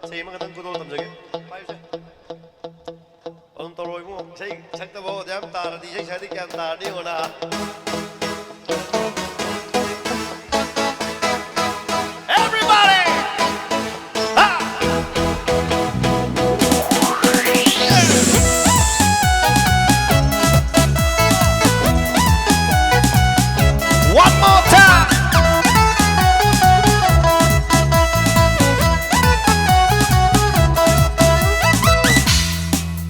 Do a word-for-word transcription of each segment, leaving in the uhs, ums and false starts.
ꯏꯁꯩ ꯑꯃꯈꯛꯇꯪ ꯈꯨꯗꯣꯜ ꯇꯝꯖꯒꯦ꯫ ꯄꯥꯏꯌꯨꯁꯦ꯫ ꯑꯗꯨꯝ ꯇꯧꯔꯣ ꯏꯕꯨꯡꯉꯣ꯫ ꯏꯁꯩ ꯁꯛꯇꯕ ꯑꯗꯨ ꯌꯥꯝ ꯇꯥꯔꯗꯤ, ꯏꯁꯩ ꯁꯛꯑꯗꯤ ꯀꯌꯥꯝ ꯇꯥꯔꯅꯤ ꯌꯦꯡꯉꯣꯅ꯫ Everybody! Ha! One more time!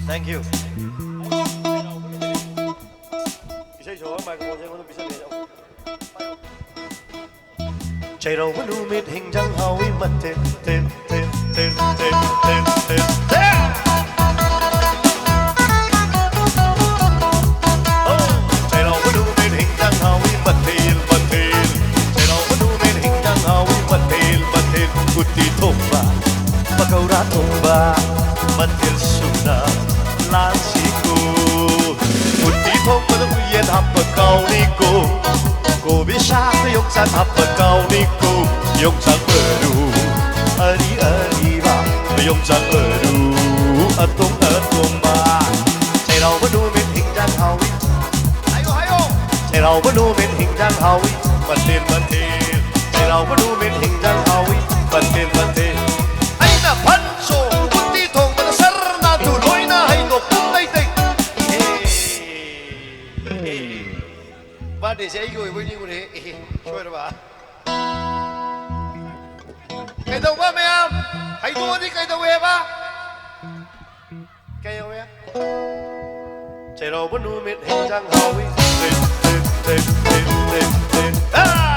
Thank you. ꯏꯁꯩ ꯁꯛꯑꯣ, ꯃꯥꯏꯀ꯭ꯔꯣꯐꯣꯟꯁꯦ ꯑꯩꯉꯣꯟꯗ ꯄꯤꯁꯜꯂꯦ꯫ ꯆꯩꯔꯥꯎꯕ ꯅꯨꯃꯤꯠ ꯍꯤꯡꯖꯥꯡ ꯍꯥꯎꯏ ꯃꯊꯦꯜ, ꯊꯦꯜ, ꯊꯦꯜ, ꯊꯦꯜ, ꯊꯦꯜ, ꯊꯦꯜ, ꯊꯦꯜ꯫ ꯆꯩꯔꯥꯎꯕ ꯅꯨꯃꯤꯠ ꯍꯤꯡꯖꯥꯡ ꯍꯥꯎꯏ ꯃꯊꯦꯜ, ꯃꯊꯦꯜ꯫ ꯆꯩꯔꯥꯎꯕ ꯅꯨꯃꯤꯠ ꯍꯤꯡꯖꯥꯡ ꯍꯥꯎꯏ ꯃꯊꯦꯜ, ꯃꯊꯦꯜ꯫ ꯎꯇꯤ ꯊꯣꯡꯕ, ꯄꯀꯧꯔꯥ ꯊꯣꯡꯕ, ꯃꯊꯦꯜ ꯁꯨꯅ ꯂꯥꯡꯁꯤꯀꯣ꯫ ꯎꯇꯤ ꯊꯣꯡꯕꯗ ꯎꯌꯦꯟ ꯍꯥꯞꯄ ꯀꯥꯎꯅꯤꯀꯣ꯫ ꯀꯣꯕꯤ ꯁꯥꯛꯇ ꯌꯣꯡꯆꯥꯛ ꯍꯥꯞꯄ ꯀꯥꯎꯅꯤꯀꯣ꯫ ꯌꯣꯡꯆꯥꯛ ꯃꯔꯨ ꯑꯔꯤ ꯑꯔꯤꯕ, ꯌꯣꯡꯆꯥꯛ ꯃꯔꯨ ꯑꯇꯣꯡ ꯑꯇꯣꯡꯕ꯫ ꯆꯩꯔꯥꯎꯕ ꯅꯨꯃꯤꯠ ꯍꯤꯡꯖꯥꯡ ꯍꯥꯎꯏ꯫ ꯍꯥꯏꯌꯣ, ꯍꯥꯏꯌꯣ꯫ ꯆꯩꯔꯥꯎꯕ ꯅꯨꯃꯤꯠ ꯍꯤꯡꯖꯥꯡ ꯍꯥꯎꯏ, ꯃꯊꯦꯜ ꯃꯊꯦꯜ꯫ ꯆꯩꯔꯥꯎꯕ ꯅꯨꯃꯤꯠ ꯍꯤꯡꯖꯥꯡ ꯍꯥꯎꯏ, ꯃꯊꯦꯜ ꯃꯊꯦꯜ꯫ ꯑꯩꯅ ꯐꯟ ꯆꯣꯡ ꯎꯇꯤ ꯊꯣꯡꯕꯗ ꯁꯔ ꯅꯥꯇꯨ ꯂꯣꯏꯅ ꯍꯩꯗꯣꯛꯄ ꯂꯩꯇꯩ꯫ ꯏꯍꯦ꯫ ꯕꯥꯔꯗꯦꯁꯦ ꯑꯩꯒꯤ ꯑꯣꯏꯕꯣꯏ ꯅꯤꯡꯉꯨꯔꯦ꯫ ꯏꯍꯦ, ꯁꯣꯏꯔꯕ? ꯀꯩꯗꯧꯕ ꯃꯌꯥꯝ? ꯍꯩꯗꯣꯛꯑꯗꯤ ꯀꯩꯗꯧꯋꯦꯕ? ꯀꯩꯗꯧꯋꯦ? ꯆꯩꯔꯥꯎꯕ ꯅꯨꯃꯤꯠ ꯍꯤꯟꯖꯥꯡ ꯍꯥꯎꯏ꯫ ꯇꯦ, ꯇꯦ, ꯇꯦ, ꯇꯦ, ꯇꯦ, ꯇꯦ꯫ ꯑꯥ!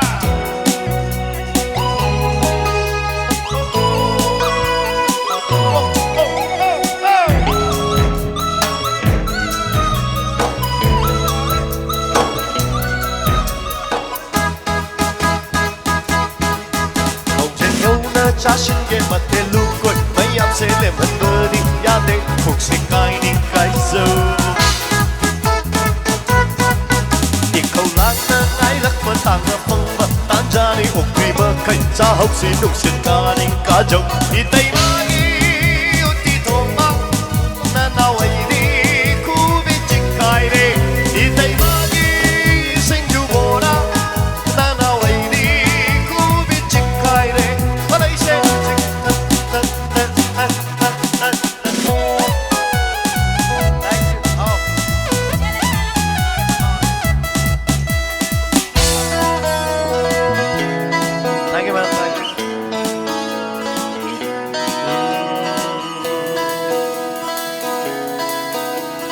ꯍꯧꯖꯤꯛ ꯌꯧꯅ ꯆꯥꯁꯤꯟꯒꯦ ꯃꯊꯦꯜ ꯂꯨꯀꯣꯏ ꯃꯌꯥꯝꯁꯦ ꯂꯦꯝꯍꯟꯕꯗꯤ ꯌꯥꯗꯦ ꯄꯨꯛꯁꯦ ꯀꯥꯏꯅꯤꯡ ꯀꯥꯏꯖꯧ꯫ ꯏꯈꯧ ꯂꯥꯡꯅ ꯉꯥꯏꯔꯛꯄ ꯇꯥꯡꯅ ꯐꯪꯕ ꯇꯥꯟꯖꯥꯅꯤ ꯑꯣꯛꯄꯤ ꯃꯈꯩ ꯆꯥꯍꯧꯁꯤ ꯅꯨꯡꯁꯤꯠ ꯀꯥꯅꯤꯡ ꯀꯥꯖꯧ꯫ ꯏꯇꯩꯃꯒꯤ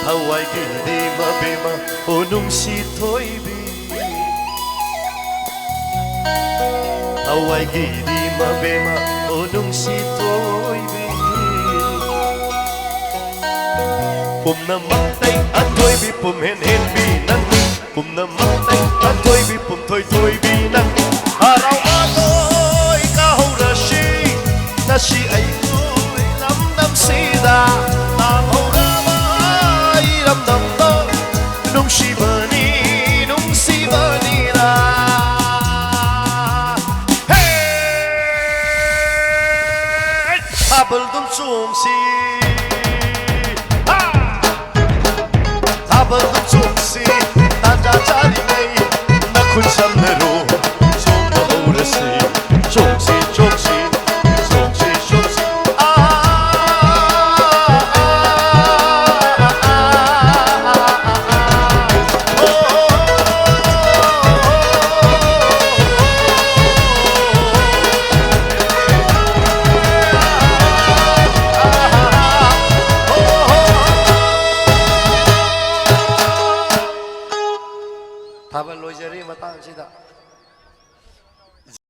ꯊꯋꯥꯏꯒꯤꯗꯤ ꯃꯕꯦꯝꯃ, ꯑꯣ ꯅꯨꯡꯁꯤ ꯊꯣꯏꯕꯤ꯫ ꯊꯋꯥꯏꯒꯤꯗꯤ ꯃꯕꯦꯝꯃ, ꯑꯣ ꯅꯨꯡꯁꯤ ꯊꯣꯏꯕꯤ꯫ ꯄꯨꯝꯅꯃꯛꯇꯩ ꯑꯊꯣꯏꯕꯤ, ꯄꯨꯝꯍꯦꯟ ꯍꯦꯟꯕꯤ ꯅꯪꯅꯤ꯫ ꯄꯨꯝꯅꯃꯛꯇꯩ ꯑꯊꯣꯏꯕꯤ, ꯄꯨꯝꯊꯣꯏ ꯊꯣꯏꯕꯤ ꯅꯪꯅꯤ꯫ ꯍꯔꯥꯎ ꯃꯥꯊꯣꯏ ꯀꯥꯍꯧꯔꯁꯤ ꯉꯁꯤ ꯑꯩꯈꯣꯏ ꯂꯝꯗꯝꯁꯤꯗ꯫ ꯇꯥꯍꯧꯔꯕ ꯏꯔꯝꯗꯝꯗꯣ ꯅꯨꯡꯁꯤꯕꯅꯤ, ꯅꯨꯡꯁꯤꯕꯅꯤꯗ꯫ ꯍꯦ! ꯊꯥꯕꯜꯗꯨꯝ ꯆꯣꯡꯁꯤ꯫ ꯍꯥ! ꯊꯥꯕꯜꯗꯨꯝ ꯆꯣꯡꯁꯤ, ꯇꯥꯟꯖꯥ ꯆꯥꯔꯤꯉꯩ ꯅꯈꯨꯠ ꯁꯝꯅꯔꯣ, ꯆꯣꯡꯕ ꯍꯧꯔꯁꯤ꯫ ꯆꯣꯡꯁꯤ, ꯆꯣꯡꯁꯤ, ꯆꯣꯡꯁꯤ, ꯆꯣꯡꯁꯤ꯫ ꯑꯥ, ꯑꯥ, ꯑꯥ, ꯑꯥ, ꯑꯥ, ꯑꯥ, ꯑꯥ, ꯑꯥ꯫ ꯑꯣ, ꯑꯣ, ꯑꯣ, ꯑꯣ, ꯑꯣ꯫ ꯊꯥꯕꯜ ꯂꯣꯏꯖꯔꯤ ꯃꯇꯥꯡꯁꯤꯗ꯫